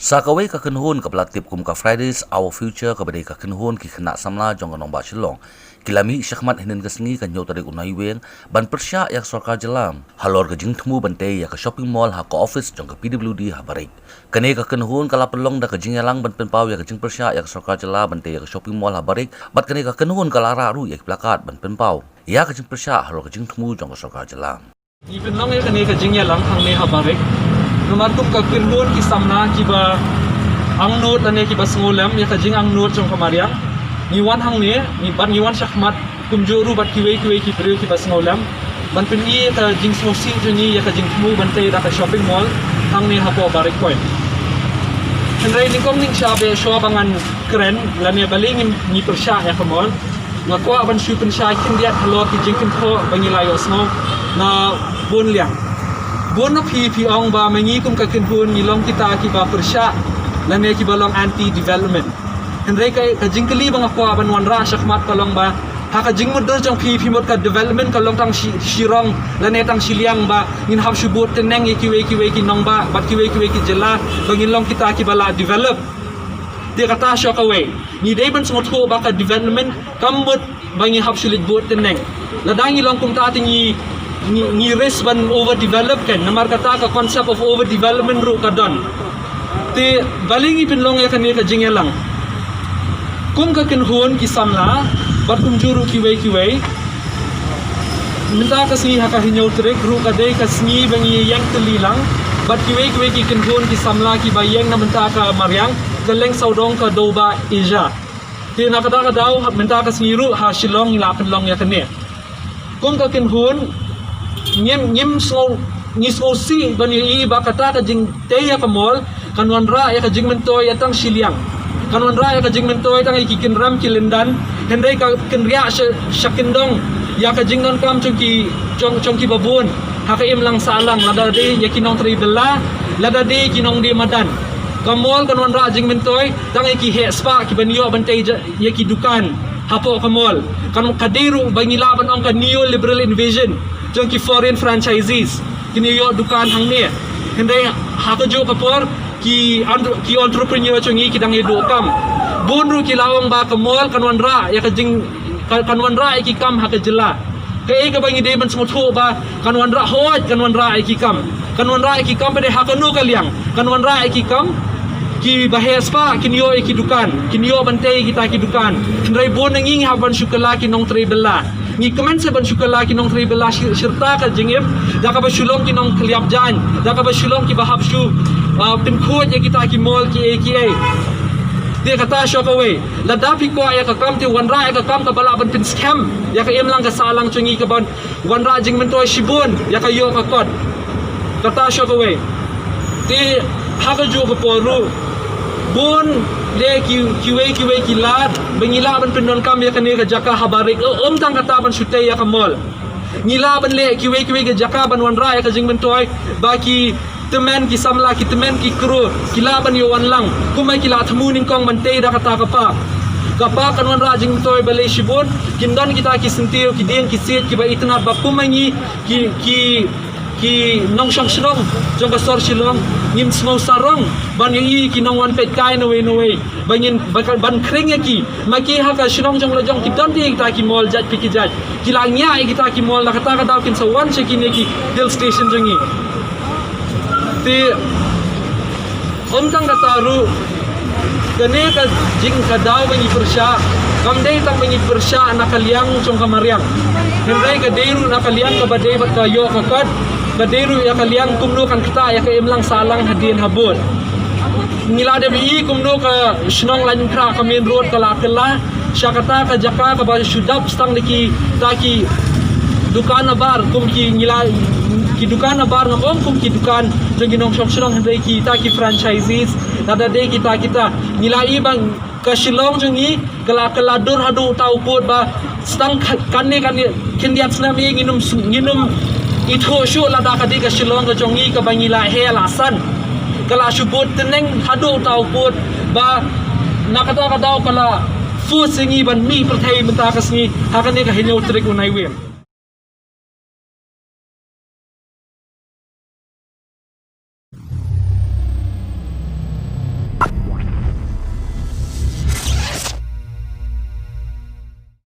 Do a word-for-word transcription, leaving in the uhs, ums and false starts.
Sa kawei ka kynhun kaba la tip kum ka Fridays Our Future, kaba dei ka kynhun ki khynnah samla jong ka nongbah Shillong, ki la mih shakhmat hynnin ka sngi, ka hynñiew tarik u Naiwieng, ban pyrshah ïa ka sorkar jylla halor ka jingthmu ban tei ïa ka shopping mall ha ka office jong ka P W D ha Barik. Kane ka kynhun ka la pynlong da ka jingïalang ban pynpaw ïa ka jingpyrshah ïa ka sorkar jylla ban tei ïa ka shopping mall ha Barik, bad kane ka kynhun ka la rah ruh ïa ki plakat ban pynpaw ïa ka jingpyrshah halor ka jingthmu jong ka sorkar jylla. Ngi pynlong ïa kane ka jingïalang hangne ha Barik namar kum ka kynhun ki samla kiba angnud lane kiba sngewlem ïa ka jingangnud jong ka mariang, ngi wan hangne, ngi, bad ngi wan shakhmat kumjuh ruh bad kiwei kiwei ki briew kiba sngewlem ban pyni ka jingsngewsih jong ngi ïa ka jingthmu ban tei da ka shopping mall hangne hapoh Barik Point. Hynrei nyngkong nyngshah, bad shuwa ba ngan kren lane balei ngi, ngi pyrshah ïa ka mall, nga kwah ban shu pynshai khyndiat halor ki jingkynthoh ba ngi la ïohsngew na bun liang. Bun na phi phi ong ba ma ngi kum ka kynhun ngi long kita kiba pyrshah lane kiba long anti development. Hynrei ka, ka jingkylli ba nga kwah ban wanrah shakhmat ka long ba ha ka jingmutdur jong phi, phi mut ka development ka long tang shi, shirong lane tang shiliang ba ngin hap shu bud tneng ïa kiwei kiwei ki nongbah bad kiwei kiwei ki jylla ba ngin long kita kiba la develop. Te kata shuh kawei, ngi dei ban sngewthuh ba ka development kam mut ba ngi hap shu leit bud tneng. Lada ngi long kumta te ngi, ngi, ngi risk ban overdevelop kan, namar kata ka concept of overdevelopment ruh ka don. Te balei ngi pynlong ïa kane ka jingïalang? Kum ka kynhun ki samla bad kumjuh ruh kiwei kiwei, mynta ka sngi ha ka hynñiew tarik ruh ka dei ka sngi ba ngi ïeng tylli lang bad kiwei kiwei ki kynhun ki samla kiba ïeng na mynta ka mariang, ka lyngsawdong ka Dewbah Asia. Te na kata ka daw, mynta ka sngi ruh ha Shillong ngi la pynlong ïa kane. Kum ka kynhun, ngim, ngim sngew, ngi sngewsih ban ïohi ba kata ka jingtei ïa ka mall kan wanrah ïa ka jingmyntoi ïa tang shiliang, kan wanrah ïa ka jingmyntoi tang ïa ki kynram ki lyndan, hynrei ka kynriah sha, sha kyndong ïa ka jingdonkam jong ki, jong, jong kiba bun ha ka imlang sahlang, lada dei ïa ki nongtrei bylla, lada dei ki nongdie madan. Ka mall kan wanrah jingmyntoi tang ïa ki heh spah kiban ïoh ban tei ïa ki dukan hapoh ka mall. Kan, ka dei ruh ba ngi lah ban ong ka neoliberal invasion jong ki foreign franchisees, kin ïoh dukan hangne. Hynrei ha kajuh ka por ki entre-, ki entrepreneur jong ngi ki dang ïa duh kam. Bun ruh ki la ong ba ka mall kan wanrah ïa ka jing, kan, kan wanrah ïa ki kam ha ka jylla. Kaei kaba ngi dei ban sngewthuh ba kan wanrah? Hooid, kan wanrah ïa ki kam. Kan wanrah ïa ki kam pat de ha kano ka liang? Kan wanrah ïa ki kam, kiba heh spah kin ïoh ïa ki dukan, kin ïoh ban tei kita ki dukan. Hynrei bun na ngi ngi hap ban shu kylla ki nongtrei bylla. Ngi kmen seh ban shu kylla ki nongtrei bylla shi-, shirta ka jingim, da kaba shu long ki nongkylliap jaiñ, da kaba shu long kiba hap shu, ah, pynkhuid ïa kita ki mall kiei kiei. Te kata shuh kawei, lada phi kwah ïa ka kam te wanrah ïa ka kam kaba lah ban pynskhem ïa ka imlang ka sahlang jong ngi, kaban wanrah jingmyntoi shibun ïa ka ïoh ka kot. Kata shuh kawei. Te ha kajuh ka por ruh, bun de ki, kiwei kiwei ki lad ba ngi lah ban pyndonkam ïa kane ka jaka ha Barik, ym tang kata ban shu tei ïa ka mall. Ngi lah ban leh kiwei kiwei ki jaka ban wanrah ïa ka jingmyntoi ba ki tymmen ki samla, ki tymmen ki crew ki lah ban ïoh wan lang, kumba ki la thmu nyngkong ban tei da kata ka park. Ka park kan wanrah jingmyntoi balei shibun, kin don kita ki syntiew, ki dieng ki siej kiba itynnad ba kum ma ngi ki, ki, ki nongshong shnong jong ka sor Shillong ngin sngew sarong ban ïohi ki nongwan peit kai nawei nawei, ba ngin, ba ka, ban khring ïa ki. Ma ki ha ka shnong jong la jong ki don de kita ki mall jait pi ki jait, ki la ngiah ïa kita ki mall, na kata ka daw kin sa wan sha kine ki hill station jong ngi. Te ym tang kata ruh, kane ka jing ka daw ba ngi pyrshah kam dei tang ba ngi pyrshah na ka liang jong ka mariang, hynrei ka dei ruh na ka liang kaba dei bad ka ïoh ka kot, ka dei ruh ïa ka liang kumno kan ktah ïa ka imlang sahlang hadien habud. Ngi la dep ïohi kumno ka shnong Laitumkhrah ka main road ka la kylla sha kata ka jaka kaba shu dap tang da kita ki dukan abar, kum ki, ngi la, ki dukan abar ngam ong kum ki dukan jong ki nongshong shnong, hynrei kita ki franchisees, lada dei kita, kita. Ngi la ïohi ba ka Shillong jong ngi ka la, ka la dur haduh uta u kut ba tang ka, kane, kane khyndiat snem ïa nginym s-, nginym ithuh shuh lada ka dei ka Shillong ka jong ngi kaba ngi la heh la san. Ka la shu bud tneng haduh uta u kut ba na kata ka daw ka la force ïa ngi ban mih pyrthei mynta ka sngi ha kane ka hynñiew tarik u Naiwieng.